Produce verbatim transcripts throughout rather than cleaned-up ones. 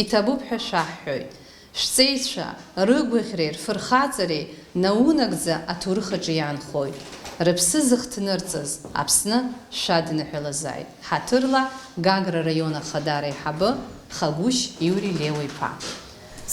Иҭабуп ҳәа шәаҳҳәоит. Шәҵеицәа рыгәаӷьреи рфырхаҵареи наунагӡа аҭоурых аҿы иаанхоит. Рыԥсы зыхҭнырҵаз Аԥсны шәадныҳәалазааит. Ҳаҭырла, Гагра раион ахадара аиҳабы Хагәышь Иури Леуа-иԥа.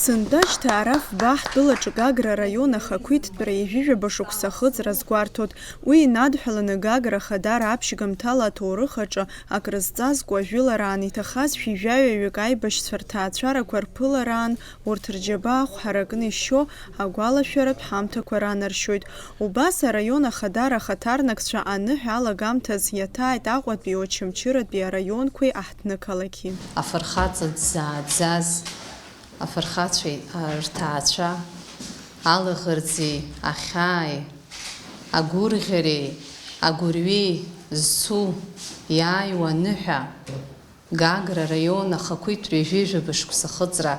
Сынтәа шьҭа ара фба ҳтәылаҿы Гагра раион ахақәиҭтәра ҩажәижәаба шықәса ахыҵра азгәарҭоит. Уи инадҳәаланы Гагра ахадара аԥшьгамҭала аҭоурых аҿы акрызҵазкуа, жәылараан иҭахаз шәи жәаҩаҩык аибашьцәа рҭаацәарақәа рԥылараан урҭ рџьабаа ахә ҳаракны ишьо агәалашәаратә ҳамҭақәа ранаршьоит. Убас араион ахадара ахаҭарнакцәа аныҳәа алагамҭаз иаҭааит Аҟәатәи Очамчыратәи араионқәеи аҳҭнықалақьи. Афырхаҵа дзааӡаз, афырхацәеи, а, рҭаацәа, алаӷырӡи, ахьааи, агәырӷьареи, агәырҩеи зцу, иааиуа аныҳәа, Гагра араион ахақәиҭтәра ҩажәижәаба шықәса ахыҵра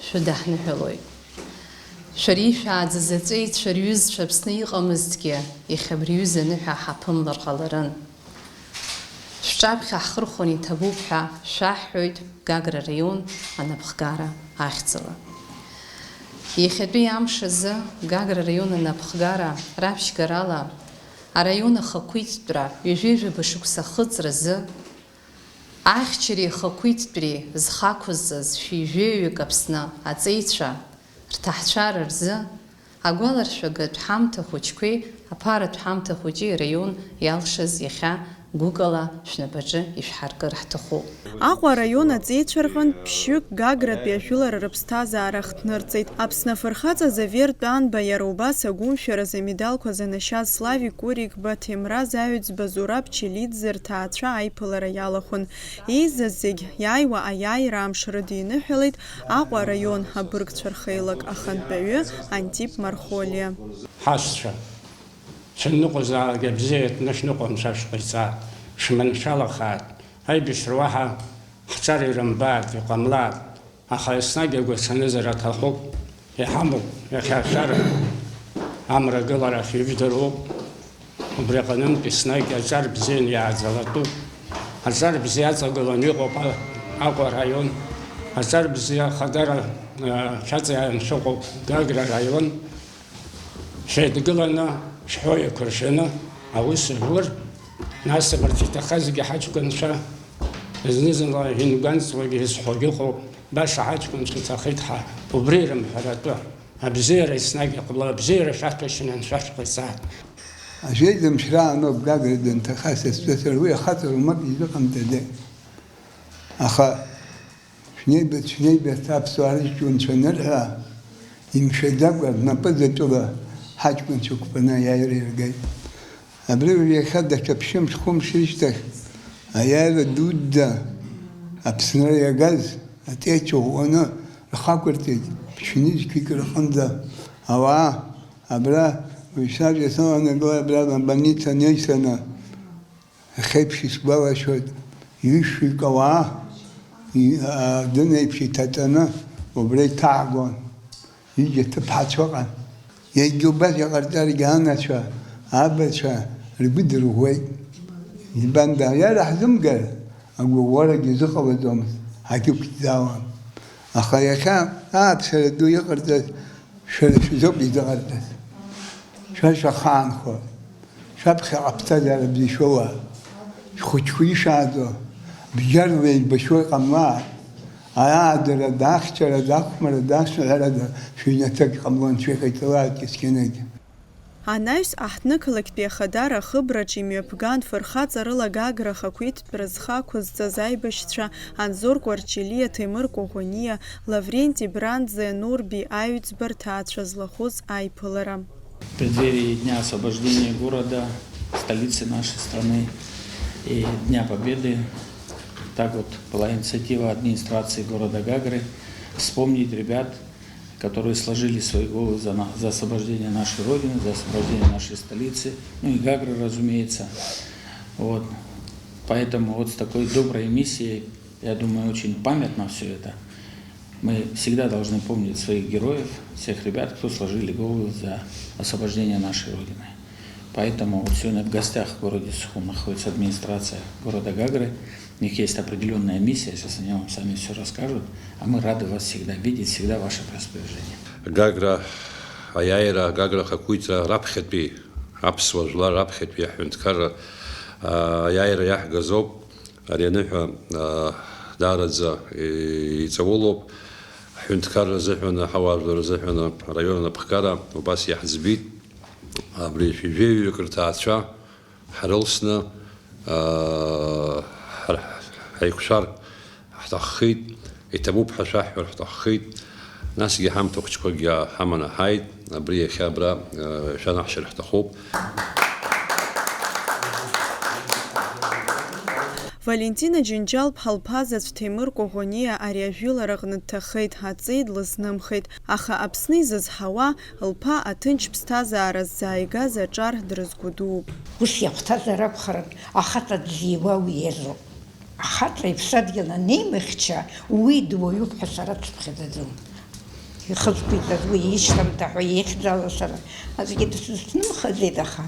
шәыдаҳныҳәалоит. Шәара ишәааӡаз аҵеицәа рҩызцәа Аԥсны иҟамызҭгьы, иахьа абри аҩыза аныҳәа ҳаԥымлар ҟаларын. Шәҿаԥхьа ҳхырхәан иҭабуп ҳәа шәаҳҳәоит Гагра араион анапхгара ахьӡала. Иахьатәи амш азы Гагра араион анапхгара раԥшьгарала араион ахақәиҭтәра ҩажәижәаба шықәса ахыҵразы ахьчареи ахақәиҭтәреи зхы ақәызҵаз шәи жәаҩык Аԥсны аҵеицәа рҭаацәара рзы агәаларшәагатә ҳамҭа хәыҷқәеи аԥаратә ҳамҭа хәыҷи араион иалшаз иахьа гәыкала шәнапаҿы ишәҳаркыр ҳҭахуп. Аҟәа араион аҵеицәа рҟынтә ԥшьҩык Гагратәи ажәылара рыԥсҭазаара ахҭнырҵеит. Аԥсны Афырхаҵа Завер Тәанба, иара убас агәымшәаразы амедалқәа занашьаз Славик Куригба, Ҭемраз Аҩӡба, Зураб Челиӡе рҭаацәа аиԥылара иалахәын. Еизаз зегь иааиуа аиааира амш рыдиныҳәалеит Аҟәа араион абыргцәа рхеилак ахантәаҩы Антип Мархолиа. Ҳасцәа, шәанныҟәозаалак абзиа иатәны шәныҟәамшәа шәҟаиҵа, шәманшәалахааит, аибашьра уаҳа ҳҿар ирымбааит, иҟамлааит, аха еснагь агәаҽанызар аҭахуп, иҳамоуп, иахьа ашәара амра агыларахь ижәдыруоуп. Убри аҟынтә еснагь аҿар бзианы иааӡалатәуп. Аҿар бзиа аҵагыланы иҟоуп А-, Аҟәа араион. Аҿар бзиа ахадара, а, шәаҵаиаан шәыҟоуп Гагра араион. Шәеидгыланы шәҳәо еиқәыршәаны аус жәур, нас абарҭ иҭахазгьы ҳаҷкәынцәа, зны-зынла ингәанҵуагьы изҳәогьы ыҟоуп, баша ҳаҷкәынцәа ҭахеит ҳәа, убри ирымҳәаратәы. Абзиара еснагь иҟало, абзиара шәаҭәашьаны анцәа шәҟаиҵааит. Аӡәы идымшәраан ауп Гагра данҭаха са сзы, уи ахаҵа румак изыҟамҵаӡеит. Аха шәнеибац, шәнеибац аԥсуаа рыҷкәынцәа анырҳәа, имшәаӡакәа рнапы заҵәыла ҳаҷкәынцәа қәԥаны аиааира иргеит. Абри уажә иахьа даҽа ԥшьымш-хәымш рышьҭахь аиааира дуӡӡа Аԥсныра иагаз аҵеицәа ӷәӷәаны рхы ақәырҵеит, ԥшьнызқьҩык рҟынӡа ауаа абра, уажә сажәа сыланагылар абра абольница неисаны, иахьеиԥш исгәалашәоит, ҩышәҩык ауаа, и-, а, дын еиԥш иҭаҵаны убра иҭаагон. Ҩыџьа ҭыԥҳацәа ыҟан. Иагьа убас иҟарҵаргьы анацәа, абацәа ргәы дырӷәӷәеит. Избанда, иара ҳзымгар, агәыӷәӷәарагьы изыҟалаӡомызт, ҳагьықәӡаауан. Аха иахьа ааԥсара ду иҟарҵаз шәара шәзоуп изыҟарҵаз. Шәа шәахаанхо. Шәаԥхьаҟа аԥсҭазаара бзиа шәоуа, шәхәыҷқәа ишааӡо, бџьарла еибашьуа иҟамлааит. Аааӡарада, ахьчарада, ахәмарада, асҳәарада шәыҩнаҭагь ҟамло анцәа иҟаиҵалааит есқьынагь. Анаҩс аҳҭнықалақьтәи ахадара ахыбраҿы имҩаԥган фырхаҵарыла Гагра ахақәиҭтәра зхы ақәызҵаз аибашьцәа Анзор Кәарҷелиа, Ҭемыр Коӷониа, Лавренти Бранӡе, Нурби Аҩӡба рҭаацәа злахәыз аиԥылара. В преддверии Дня освобождения города, столицы нашей страны и Дня Победы, так вот, была инициатива администрации города Гагры вспомнить ребят, которые сложили свои головы за на-, за освобождение нашей Родины, за освобождение нашей столицы, ну и Гагры, разумеется. Вот. Поэтому вот с такой доброй миссией, я думаю, очень памятно всё это. Мы всегда должны помнить своих героев, всех ребят, кто сложили головы за освобождение нашей Родины. Поэтому вот сегодня в гостях в городе Сухум находится администрация города Гагры. У них есть определённая миссия, сейчас они вам сами всё расскажут. А мы рады вас всегда видеть, всегда в вашем распоряжении. Гагра аиааира, Гагра ахақәиҭра раԥхьатәи, аԥсуа жәлар раԥхьатәи аҳәынҭқарра, аа, аиааира иаҳгазоуп. Ари аныҳәа, аа, даараӡа, е, иҵаулоуп. Ҳҳәынҭқарра азыҳәан, ҳауаажәлар рзыҳәан араион анапхгара убас иаҳӡбеит. Абри шәи жәаҩык рҭаацәа ҳрылсны, аа, ҳар-, ҳаиқәшәар ҳҭаххеит, иҭабуп ҳәа шәаҳҳәар ҳҭаххеит. Насгьы ҳамҭа хәыҷқәакгьы ҳаманы ҳааит, абри иахьа абра, аа, шәанаҳшьыр ҳҭахуп. Валентина Џьынџьал-ԥҳа лԥа заҵә Ҭемыр Коӷониа ари ажәылараҟны дҭахеит, аҵеи длызнымхеит, аха Аԥсны изызҳауа, лԥа аҭынч ԥсҭазаара ззааигаз аҿар дрызгәыдууп. Ус иахәҭазар акәхарын, ахаҵа дзиуа уи иазоуп. Ахаҵа иԥсадгьыл анеимыхьча, уи дуаҩуп ҳәа сара дсыԥхьаӡаӡом. Ихызқәиҵаз уи ишьҭамҭа ҳәа ихьӡала сара аӡәгьы дысызнымхаӡеит, аха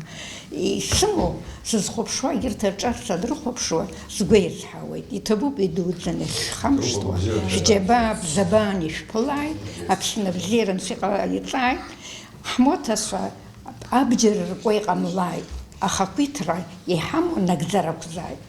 исымоу сызхәаԥшуа, егьырҭ аҿар санрыхәаԥшуа, сгәы еизҳауеит. Иҭабуп идуӡӡаны шәхамышҭуа, шәџьабаа бзабаан ишәԥылааит, Аԥсны абзиаран сыҟаиҵааит, ҳмоҭацәа абџьар ркуа иҟамлааит, ахақәиҭра иҳамоу нагӡара ақәзааит.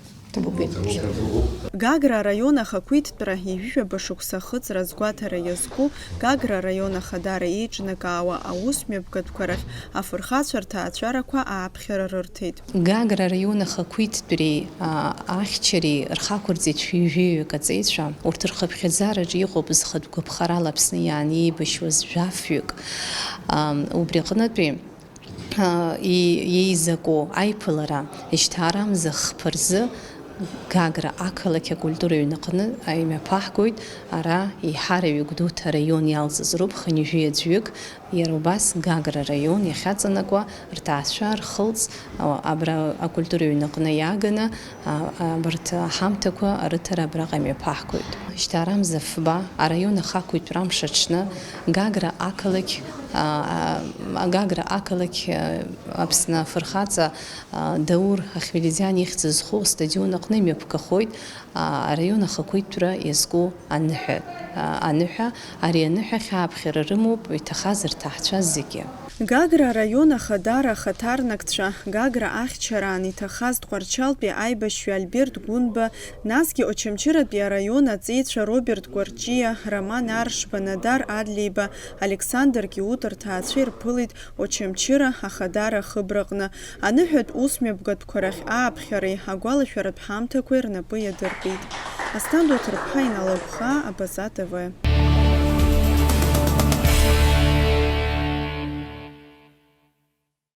Гагра араион ахақәиҭтәра ҩажәижәаба шықәса ахыҵра азгәаҭара иазку Гагра араион Ахадара еиҿнакаауа аусмҩаԥгатәқәа рахь афырхацәа рҭаацәарақәа ааԥхьара рырҭеит. Гагра араион ахақәиҭтәреи, а, ахьчареи рхы ақәырҵеит шәи жәаҩык аҵеицәа, урҭ рхыԥхьаӡараҿы иҟоуп зхатә гәаԥхарала Аԥсны иааны еибашьуаз жәафҩык. Ам, убри аҟнытәи, а, и-, еизаку аиԥылара, жьҭаарамза хԥа рзы Гагра ақалақь акультура ҩнаҟны имҩаԥаҳгоит, ара еиҳараҩык Гәдоуҭа араион иалҵыз роуп хынҩажәи аӡәҩык, иара убас Гагра араион иахьаҵанакуа рҭаацәа рхылҵ, а, абра акультура ҩнаҟны иааганы, а, абарҭ аҳамҭақәа рыҭара абраҟа имҩаԥаҳгоит. Жьҭаарамза фба араион ахақәиҭтәра амш аҽны Гагра ақалақь, а, а, Гагра ақалақь, а, Аԥсны афырхаҵа, а, Даур Ахмелиӡиан ихьӡ зху астадион аҟны имҩаԥгахоит, а, араион ахақәиҭтәра иазку аныҳәа, а, аныҳәа. Ари аныҳәа ахь ааԥхьара рымоуп иҭахаз рҭаацәа зегьы. Гагра араион Ахадара ахаҭарнакцәа, Гагра ахьчараан иҭахаз Тҟәарчалтәи аибашьҩы Альберт Гәынба, насгьы Очамчыратәи араион аҵеицәа Роберт Кәарҷиа, Роман Аршба, Надар Адлеиба, Александр Киут рҭаацәа ирԥылеит Очамчыра Ахадара ахыбраҟны, аныҳәатә усмҩаԥгатәқәа рахь ааԥхьареи агәалашәаратә ҳамҭақәеи рнапы иадыркит. Асҭанда Ҭырԥҳа, Инал Агәхаа, Абаза Т В.